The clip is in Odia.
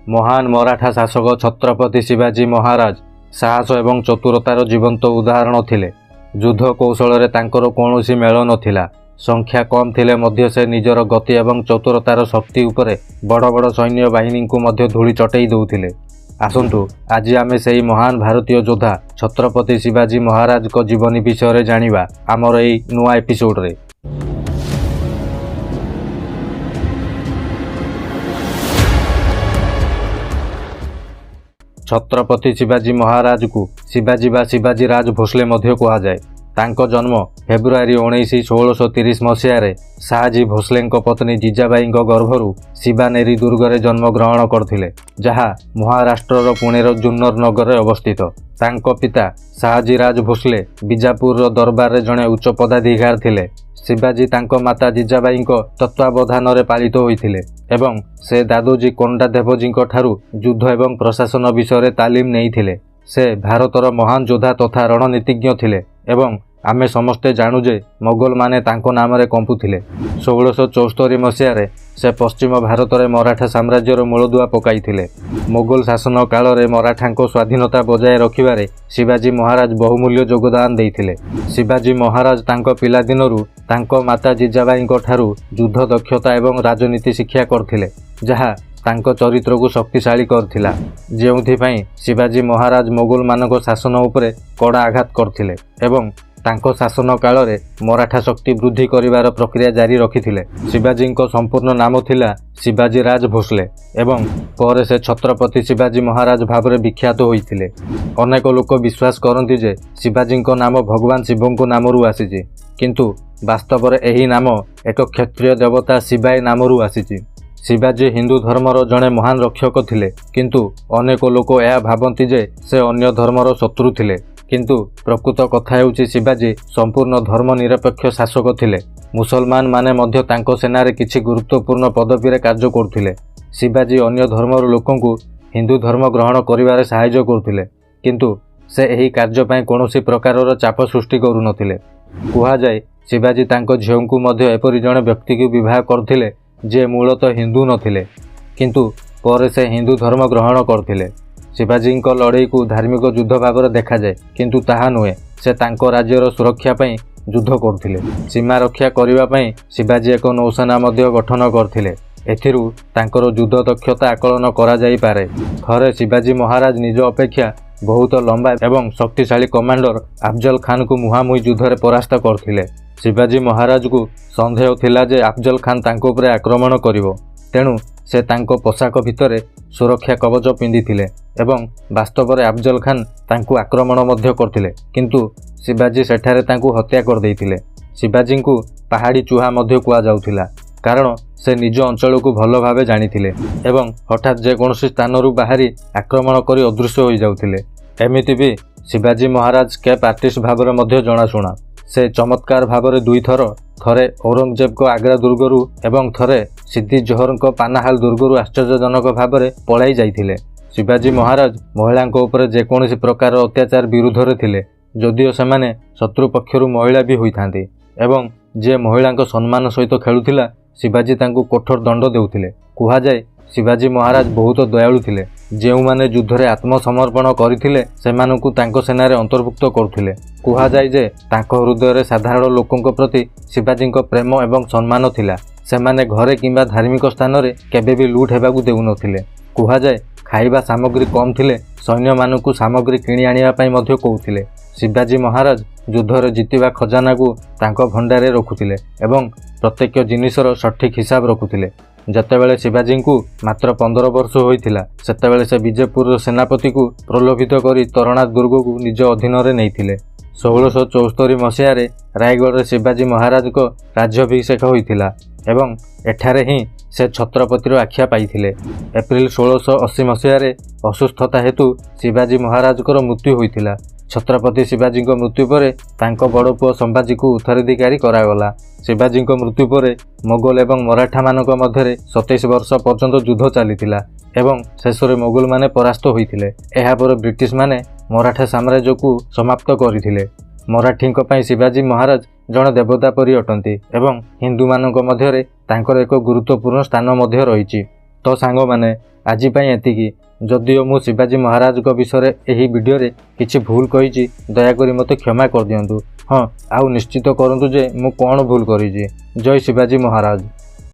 ମହାନ ମରାଠା ଶାସକ ଛତ୍ରପତି ଶିବାଜୀ ମହାରାଜ ସାହସ ଏବଂ ଚତୁରତାର ଜୀବନ୍ତ ଉଦାହରଣ ଥିଲେ। ଯୁଦ୍ଧ କୌଶଳରେ ତାଙ୍କର କୌଣସି ମେଳ ନଥିଲା। ସଂଖ୍ୟା କମ୍ ଥିଲେ ମଧ୍ୟ ସେ ନିଜର ଗତି ଏବଂ ଚତୁରତାର ଶକ୍ତି ଉପରେ ବଡ଼ ବଡ଼ ସୈନ୍ୟବାହିନୀଙ୍କୁ ମଧ୍ୟ ଧୂଳି ଚଟେଇ ଦେଉଥିଲେ। ଆସନ୍ତୁ ଆଜି ଆମେ ସେହି ମହାନ ଭାରତୀୟ ଯୋଦ୍ଧା ଛତ୍ରପତି ଶିବାଜୀ ମହାରାଜଙ୍କ ଜୀବନୀ ବିଷୟରେ ଜାଣିବା ଆମର ଏହି ନୂଆ ଏପିସୋଡ଼ରେ। ଛତ୍ରପତି ଶିବାଜୀ ମହାରାଜଙ୍କୁ ଶିବାଜୀ ବା ଶିବାଜୀ ରାଜ ଭୋସଲେ ମଧ୍ୟ କୁହାଯାଏ। ତାଙ୍କ ଜନ୍ମ ଫେବୃଆରୀ 19 1630 ମସିହାରେ ଶାହାଜୀ ଭୋସଲେଙ୍କ ପତ୍ନୀ ଜିଜାବାଇଙ୍କ ଗର୍ଭରୁ ଶିବାନେରୀ ଦୁର୍ଗରେ ଜନ୍ମଗ୍ରହଣ କରିଥିଲେ, ଯାହା ମହାରାଷ୍ଟ୍ରର ପୁଣେର ଜୁନ୍ନର ନଗରରେ ଅବସ୍ଥିତ। ତାଙ୍କ ପିତା ଶାହାଜୀ ରାଜ ଭୋସଲେ ବିଜାପୁରର ଦରବାରରେ ଜଣେ ଉଚ୍ଚ ପଦାଧିକାର ଥିଲେ। ଶିବାଜୀ ତାଙ୍କ ମାତା ଜିଜାବାଇଙ୍କ ତତ୍ତ୍ୱାବଧାନରେ ପାଳିତ ହୋଇଥିଲେ ଏବଂ ସେ ଦାଦୋଜୀ କୋଣ୍ଡା ଦେବଜୀଙ୍କ ଠାରୁ ଯୁଦ୍ଧ ଏବଂ ପ୍ରଶାସନ ବିଷୟରେ ତାଲିମ ନେଇଥିଲେ। ସେ ଭାରତର ମହାନ ଯୋଦ୍ଧା ତଥା ରଣନୀତିଜ୍ଞ ଥିଲେ ଏବଂ ଆମେ ସମସ୍ତେ ଜାଣୁ ଯେ ମୋଗଲମାନେ ତାଙ୍କ ନାମରେ କମ୍ପୁଥିଲେ। 1674 ମସିହାରେ ସେ ପଶ୍ଚିମ ଭାରତରେ ମରାଠା ସାମ୍ରାଜ୍ୟର ମୂଳଦୁଆ ପକାଇଥିଲେ। ମୋଗଲ ଶାସନ କାଳରେ ମରାଠାଙ୍କ ସ୍ୱାଧୀନତା ବଜାୟ ରଖିବାରେ ଶିବାଜୀ ମହାରାଜ ବହୁମୂଲ୍ୟ ଯୋଗଦାନ ଦେଇଥିଲେ। ଶିବାଜୀ ମହାରାଜ ତାଙ୍କ ପିଲାଦିନରୁ ତାଙ୍କ ମାତା ଜିଜାବାଇଙ୍କ ଠାରୁ ଯୁଦ୍ଧ ଦକ୍ଷତା ଏବଂ ରାଜନୀତି ଶିକ୍ଷା କରିଥିଲେ, ଯାହା ତାଙ୍କ ଚରିତ୍ରକୁ ଶକ୍ତିଶାଳୀ କରିଥିଲା, ଯେଉଁଥିପାଇଁ ଶିବାଜୀ ମହାରାଜ ମୋଗଲମାନଙ୍କ ଶାସନ ଉପରେ କଡ଼ା ଆଘାତ କରିଥିଲେ ଏବଂ ତାଙ୍କ ଶାସନ କାଳରେ ମରାଠା ଶକ୍ତି ବୃଦ୍ଧି କରିବାର ପ୍ରକ୍ରିୟା ଜାରି ରଖିଥିଲେ। ଶିବାଜୀଙ୍କ ସମ୍ପୂର୍ଣ୍ଣ ନାମ ଥିଲା ଶିବାଜୀ ରାଜ ଭୋସଲେ ଏବଂ ପରେ ସେ ଛତ୍ରପତି ଶିବାଜୀ ମହାରାଜ ଭାବରେ ବିଖ୍ୟାତ ହୋଇଥିଲେ। ଅନେକ ଲୋକ ବିଶ୍ୱାସ କରନ୍ତି ଯେ ଶିବାଜୀଙ୍କ ନାମ ଭଗବାନ ଶିବଙ୍କ ନାମରୁ ଆସିଛି, କିନ୍ତୁ ବାସ୍ତବରେ ଏହି ନାମ ଏକ କ୍ଷତ୍ରିୟ ଦେବତା ଶିବାୟ ନାମରୁ ଆସିଛି। ଶିବାଜୀ ହିନ୍ଦୁ ଧର୍ମର ଜଣେ ମହାନ ରକ୍ଷକ ଥିଲେ, କିନ୍ତୁ ଅନେକ ଲୋକ ଏହା ଭାବନ୍ତି ଯେ ସେ ଅନ୍ୟ ଧର୍ମର ଶତ୍ରୁ ଥିଲେ। କିନ୍ତୁ ପ୍ରକୃତ କଥା ହେଉଛି ଶିବାଜୀ ସମ୍ପୂର୍ଣ୍ଣ ଧର୍ମନିରପେକ୍ଷ ଶାସକ ଥିଲେ। ମୁସଲମାନମାନେ ମଧ୍ୟ ତାଙ୍କ ସେନାରେ କିଛି ଗୁରୁତ୍ୱପୂର୍ଣ୍ଣ ପଦବୀରେ କାର୍ଯ୍ୟ କରୁଥିଲେ। ଶିବାଜୀ ଅନ୍ୟ ଧର୍ମର ଲୋକଙ୍କୁ ହିନ୍ଦୁ ଧର୍ମ ଗ୍ରହଣ କରିବାରେ ସାହାଯ୍ୟ କରୁଥିଲେ, କିନ୍ତୁ ସେ ଏହି କାର୍ଯ୍ୟ ପାଇଁ କୌଣସି ପ୍ରକାରର ଚାପ ସୃଷ୍ଟି କରୁନଥିଲେ। କୁହାଯାଏ ଶିବାଜୀ ତାଙ୍କ ଝିଅଙ୍କୁ ମଧ୍ୟ ଏପରି ଜଣେ ବ୍ୟକ୍ତିକୁ ବିବାହ କରିଥିଲେ ଯିଏ ମୂଳତଃ ହିନ୍ଦୁ ନଥିଲେ, କିନ୍ତୁ ପରେ ସେ ହିନ୍ଦୁ ଧର୍ମ ଗ୍ରହଣ କରିଥିଲେ। ଶିବାଜୀଙ୍କ ଲଢ଼େଇକୁ ଧାର୍ମିକ ଯୁଦ୍ଧ ଭାବରେ ଦେଖାଯାଏ, କିନ୍ତୁ ତାହା ନୁହେଁ। ସେ ତାଙ୍କ ରାଜ୍ୟର ସୁରକ୍ଷା ପାଇଁ ଯୁଦ୍ଧ କରୁଥିଲେ। ସୀମା ରକ୍ଷା କରିବା ପାଇଁ ଶିବାଜୀ ଏକ ନୌସେନା ମଧ୍ୟ ଗଠନ କରିଥିଲେ। ଏଥିରୁ ତାଙ୍କର ଯୁଦ୍ଧ ଦକ୍ଷତା ଆକଳନ କରାଯାଇପାରେ। ଥରେ ଶିବାଜୀ ମହାରାଜ ନିଜ ଅପେକ୍ଷା ବହୁତ ଲମ୍ବା ଏବଂ ଶକ୍ତିଶାଳୀ କମାଣ୍ଡର ଆଫଜଲ ଖାନଙ୍କୁ ମୁହାଁମୁହିଁ ଯୁଦ୍ଧରେ ପରାସ୍ତ କରିଥିଲେ। ଶିବାଜୀ ମହାରାଜଙ୍କୁ ସନ୍ଦେହ ଥିଲା ଯେ ଆଫଜଲ ଖାନ ତାଙ୍କ ଉପରେ ଆକ୍ରମଣ କରିବ, ତେଣୁ ସେ ତାଙ୍କ ପୋଷାକ ଭିତରେ ସୁରକ୍ଷା କବଚ ପିନ୍ଧିଥିଲେ ଏବଂ ବାସ୍ତବରେ ଆଫଜଲ ଖାନ ତାଙ୍କୁ ଆକ୍ରମଣ ମଧ୍ୟ କରିଥିଲେ, କିନ୍ତୁ ଶିବାଜୀ ସେଠାରେ ତାଙ୍କୁ ହତ୍ୟା କରିଦେଇଥିଲେ। ଶିବାଜୀଙ୍କୁ ପାହାଡ଼ି ଚୁହା ମଧ୍ୟ କୁହାଯାଉଥିଲା, କାରଣ ସେ ନିଜ ଅଞ୍ଚଳକୁ ଭଲ ଭାବେ ଜାଣିଥିଲେ ଏବଂ ହଠାତ୍ ଯେକୌଣସି ସ୍ଥାନରୁ ବାହାରି ଆକ୍ରମଣ କରି ଅଦୃଶ୍ୟ ହୋଇଯାଉଥିଲେ। ଏମିତି ବି ଶିବାଜୀ ମହାରାଜ ସ୍କେଚ୍ ଆର୍ଟିଷ୍ଟ ଭାବରେ ମଧ୍ୟ ଜଣାଶୁଣା। ସେ ଚମତ୍କାର ଭାବରେ ଦୁଇଥର, ଥରେ ଔରଙ୍ଗଜେବଙ୍କ ଆଗ୍ରା ଦୁର୍ଗରୁ ଏବଂ ଥରେ ସିଦ୍ଦି ଜୋହରଙ୍କ ପାନାହାଲ ଦୁର୍ଗରୁ ଆଶ୍ଚର୍ଯ୍ୟଜନକ ଭାବରେ ପଳାଇ ଯାଇଥିଲେ। ଶିବାଜୀ ମହାରାଜ ମହିଳାଙ୍କ ଉପରେ ଯେକୌଣସି ପ୍ରକାର ଅତ୍ୟାଚାର ବିରୁଦ୍ଧରେ ଥିଲେ, ଯଦିଓ ସେମାନେ ଶତ୍ରୁ ପକ୍ଷରୁ ମହିଳା ବି ହୋଇଥାନ୍ତି, ଏବଂ ଯିଏ ମହିଳାଙ୍କ ସମ୍ମାନ ସହିତ ଖେଳୁଥିଲା ଶିବାଜୀ ତାଙ୍କୁ କଠୋର ଦଣ୍ଡ ଦେଉଥିଲେ। କୁହାଯାଏ ଶିବାଜୀ ମହାରାଜ ବହୁତ ଦୟାଳୁ ଥିଲେ। ଯେଉଁମାନେ ଯୁଦ୍ଧରେ ଆତ୍ମସମର୍ପଣ କରିଥିଲେ ସେମାନଙ୍କୁ ତାଙ୍କ ସେନାରେ ଅନ୍ତର୍ଭୁକ୍ତ କରୁଥିଲେ। କୁହାଯାଏ ଯେ ତାଙ୍କ ହୃଦୟରେ ସାଧାରଣ ଲୋକଙ୍କ ପ୍ରତି ଶିବାଜୀଙ୍କ ପ୍ରେମ ଏବଂ ସମ୍ମାନ ଥିଲା। ସେମାନେ ଘରେ କିମ୍ବା ଧାର୍ମିକ ସ୍ଥାନରେ କେବେ ବି ଲୁଟ୍ ହେବାକୁ ଦେଉନଥିଲେ। କୁହାଯାଏ ଖାଇବା ସାମଗ୍ରୀ କମ୍ ଥିଲେ ସୈନ୍ୟମାନଙ୍କୁ ସାମଗ୍ରୀ କିଣି ଆଣିବା ପାଇଁ ମଧ୍ୟ କହୁଥିଲେ। ଶିବାଜୀ ମହାରାଜ ଯୁଦ୍ଧରେ ଜିତିବା ଖଜାନାକୁ ତାଙ୍କ ଭଣ୍ଡାରରେ ରଖୁଥିଲେ ଏବଂ ପ୍ରତ୍ୟେକ ଜିନିଷର ସଠିକ୍ ହିସାବ ରଖୁଥିଲେ। ଯେତେବେଳେ ଶିବାଜୀଙ୍କୁ ମାତ୍ର 15 ବର୍ଷ ହୋଇଥିଲା, ସେତେବେଳେ ସେ ବିଜୟପୁରର ସେନାପତିକୁ ପ୍ରଲୋଭିତ କରି ତରଣା ଦୁର୍ଗକୁ ନିଜ ଅଧୀନରେ ନେଇଥିଲେ। 1674 ମସିହାରେ ରାୟଗଡ଼ରେ ଶିବାଜୀ ମହାରାଜଙ୍କ ରାଜ୍ୟାଭିଷେକ ହୋଇଥିଲା ଏବଂ ଏଠାରେ ହିଁ ସେ ଛତ୍ରପତିର ଆଖ୍ୟା ପାଇଥିଲେ। ଏପ୍ରିଲ 1680 ମସିହାରେ ଅସୁସ୍ଥତା ହେତୁ ଶିବାଜୀ ମହାରାଜଙ୍କର ମୃତ୍ୟୁ ହୋଇଥିଲା। ଛତ୍ରପତି ଶିବାଜୀଙ୍କ ମୃତ୍ୟୁ ପରେ ତାଙ୍କ ବଡ଼ ପୁଅ ସମ୍ଭାଜୀକୁ ଉତ୍ତରାଧିକାରୀ କରାଗଲା। ଶିବାଜୀଙ୍କ ମୃତ୍ୟୁ ପରେ ମୋଗଲ ଏବଂ ମରାଠାମାନଙ୍କ ମଧ୍ୟରେ 27 ବର୍ଷ ପର୍ଯ୍ୟନ୍ତ ଯୁଦ୍ଧ ଚାଲିଥିଲା ଏବଂ ଶେଷରେ ମୋଗଲମାନେ ପରାସ୍ତ ହୋଇଥିଲେ। ଏହାପରେ ବ୍ରିଟିଶମାନେ ମରାଠା ସାମ୍ରାଜ୍ୟକୁ ସମାପ୍ତ କରିଥିଲେ। ମରାଠୀଙ୍କ ପାଇଁ ଶିବାଜୀ ମହାରାଜ ଜଣେ ଦେବତା ପରି ଅଟନ୍ତି ଏବଂ ହିନ୍ଦୁମାନଙ୍କ ମଧ୍ୟରେ ତାଙ୍କର ଏକ ଗୁରୁତ୍ୱପୂର୍ଣ୍ଣ ସ୍ଥାନ ମଧ୍ୟ ରହିଛି। ତ ସାଙ୍ଗମାନେ, ଆଜି ପାଇଁ ଏତିକି। ଯଦିଓ ମୁଁ ଶିବାଜୀ ମହାରାଜଙ୍କ ବିଷୟରେ ଏହି ଭିଡ଼ିଓରେ କିଛି ଭୁଲ କହିଛି, ଦୟାକରି ମୋତେ କ୍ଷମା କରିଦିଅନ୍ତୁ। ହଁ, ଆଉ ନିଶ୍ଚିତ କରନ୍ତୁ ଯେ ମୁଁ କ'ଣ ଭୁଲ କରିଛି। ଜୟ ଶିବାଜୀ ମହାରାଜ।